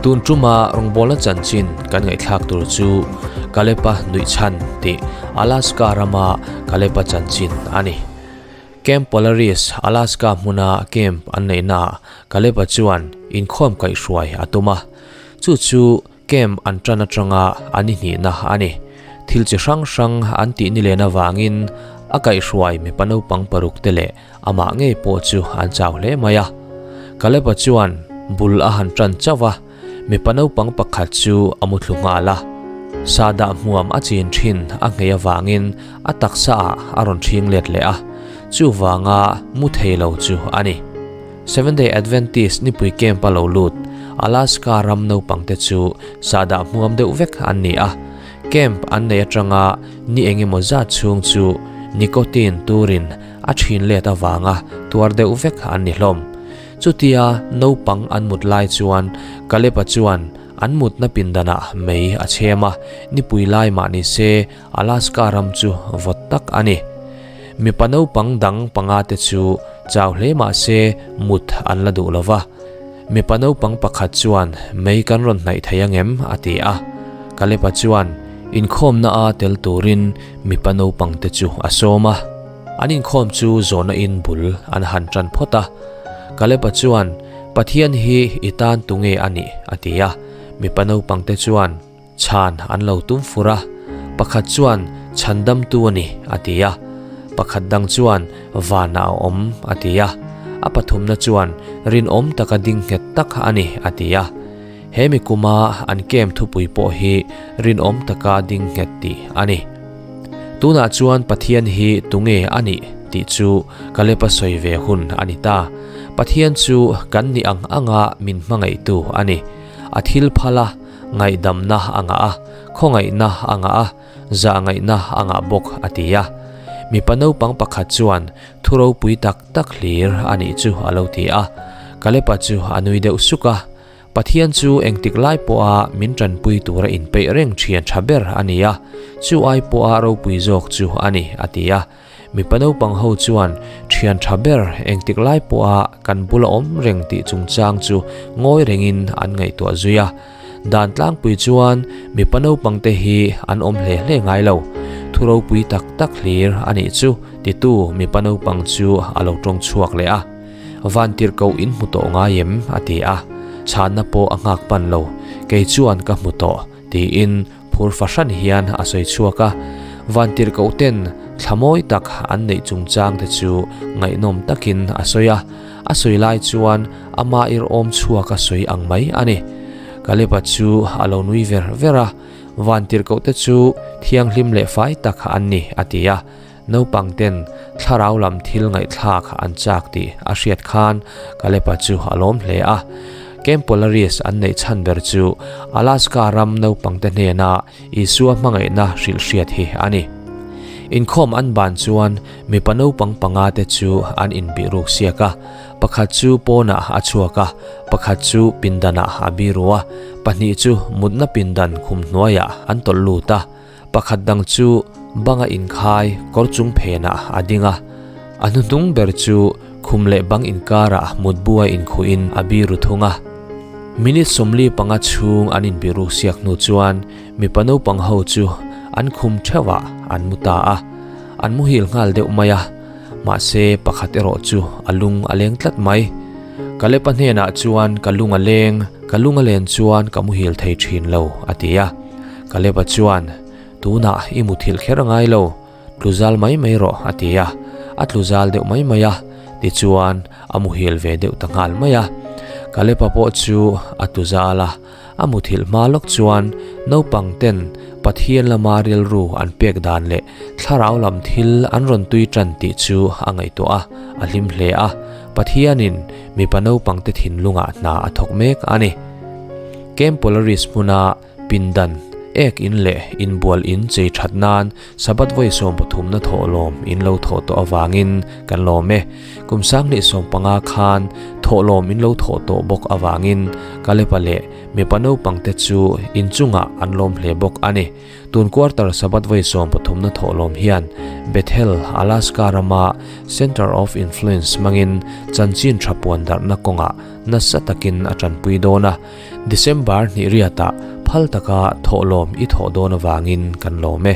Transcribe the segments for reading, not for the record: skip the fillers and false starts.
Tun tuma rawngbawlna chanchin kan ngaihthlak tur chu Kalepa nuihchhan tih Alaska rama Kalepa chanchin a ni. Camp Polaris, Alaska hmuna camp an neihnaah Kalepa chuan inkhawm kaihhruai a tum a. Chu chu Camp an tan atanga an ihnihna a ni. Thil chi hrang hrang an tih ni len avangin a kaihhruai mipa naupang paruk te leh amah ngei pawh chu an chau hle mai a. Kaleba chuan bul a han tan chauh a, mipa naupang pakhat chu a mu thlu nghal a. Sahdah hmuam a chin thin a nghei avangin a taksa ah a rawn ṭhing let leh a, chuvanga mu thei lo chu a ni. Seventh Day Adventist nipui camp a lo lut, Alaska ram naupangte chu sahdah hmuam deuh vek an ni a. Camp an nei atanga ni engemaw zat chhung chu nicotine turin a thin let avanga tuar deuh vek an ni hlawm. Chutia naupang an mut lai chuan Caleb-a chuan an mutna pindanah mei a chhem a, nipui lai mah ni se Alaska ram chu vawt tak a ni. Mipa naupang dang panga te chu chau hle mah se mut an la duh lo va. Mipa naupang pakhat chuan mei kan rawn hnaih thei angem a ti a. Kalepa chuan inkhawmna a tel turin mipa naupang te chu a sawm a. An inkhawm chu zawhna in bul an han tan phawt a. Kalepa chuan Pathian hi i tan tunge a nih a ti a. Mipa naupang te chuan. Chhan an lo tum fur a, pakhat chuan chhandamtu a ni a ti a, pakhat dang chuan vanah a awm a ti a, a pathumna chuan rinawm taka ding nghet tak a ni a ti a. He mi kuma an kem thupui pawh hi rinawm taka ding nghet tih a ni. Tunah chuan Pathian hi tunge a nih tih chu Kalepa sawi ve hun a ni ta. Pathian chu kan nih ang anga min hmangaihtu a ni. A thil phal a. Ngaihdamna a ngah a, khawngaihna a ngah a, zahngaihna a ngah bawk, a ti a. Mipa naupang pakhat chuan thu ropui tak tak hlir a nih chu a lo ti a. Kalepa chu a nui deuh suk a, Pathian chu engtik lai pawha min tanpui tura inpeih reng thian tha ber a ni a, chu ai pawha ropui zawk chu a ni, a ti a. Mipa naupang ho chuan thian tha ber engtik lai pawha kan bula awm reng tih chungchang chu ngawi rengin an ngaihtuah zui a. Dan tlangpui chuan mipa naupang te hi an awm hle hle ngai lo. Thu ropui tak tak hlir a nih chu titu mipa naupang chu a lo tawng chhuak leh a. Vantirhkoh in hmu tawh ngai em? a ti a. Chhanna pawh a nghak pan lo. Kei chuan ka hmu tawh tiin Phur fahran hian a sawi chhuak a, vantirhkoh ten thla mawi tak an neih chungchang te chu ngaihnawm takin a sawi a, a sawi lai chuan ama irhawm chhuak a sawi ang mai a ni. Kalepa chu a lo nui ver ver a, vantirhkoh te chu thianghlim leh fai tak an ni a ti a, naupang ten thlarau lam thil ngaihthlak an chak tih a hriat khan Kalepa chu a lawm hle a. Camp Polaris an neih chhan ber chu Alaska ram naupangte hnena Isua hmangaihna hrilh hriat hi a ni. Inkhawm an ban chuan mipa naupang panga te chu an inbih ruk siak a, pakhat chu pawnah a chhuak a, pakhat chu pindanah a biru a, pahnih chu mutna pindan khum hnuaiah an tawlh lut a. Pakhat dang chu banga inkhai kawr chung phenah a ding a, a hnuhnung ber chu khum leh bang inkarah mutbu a inkhuhin a biru thung a. Minute 45 chhung an inbiru siak hnu chuan mipa naupang ho chu an khum theuhah an mu ta a, an muhil nghal deuh mai a, mahse pakhat erawh chu a lung a leng tlat mai. Kalepa hnenah chuan ka lung a leng, ka lung a len chuan ka muhil thei thin lo a ti a. Kaleba chuan, Tunah i muthilh kher a ngai lo, tlu zal mai mai rawh, a ti a. A tlu zal deuh mai mai a, tichuan a muhil ve deuh ta nghal mai a. Kaleba pawh chu a tlu zal a, a muthilh hma lawk chuan naupang ten Pathian lama rilru an pek dan leh thlarau lam thil an rawn tui tan tih chu a ngaihtuah a, a hlim hle a. Pathianin mipa naupangte thinlungah hna a thawk mek a ni. Camp Polaris hmuna Pindan, ek in leh inbual in chei that nan Sabbath vawi 33 na thawh lawm in lo thawh tawh avangin kan lawm e. Kum 2015 khan Thawhlawm in lo thawh tawh bawk avangin Kalepa leh mipa naupangte chu inchungah an lawm hle bawk a ni. Tun quarter Sabbath vawi sawmpathumna thawhlawm hian Bethel, Alaska rama Center of Influence hmangin chanchin tha puan darhna kawngah nasa takin a tanpui dawn a. December hnih riatah phal taka thawhlawm i thawh dawn avangin kan lawm e.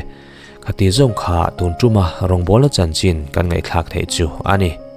Khati zawng kha tun tuma rawngbawlna chanchin kan ngaihthlak theih chu a ni.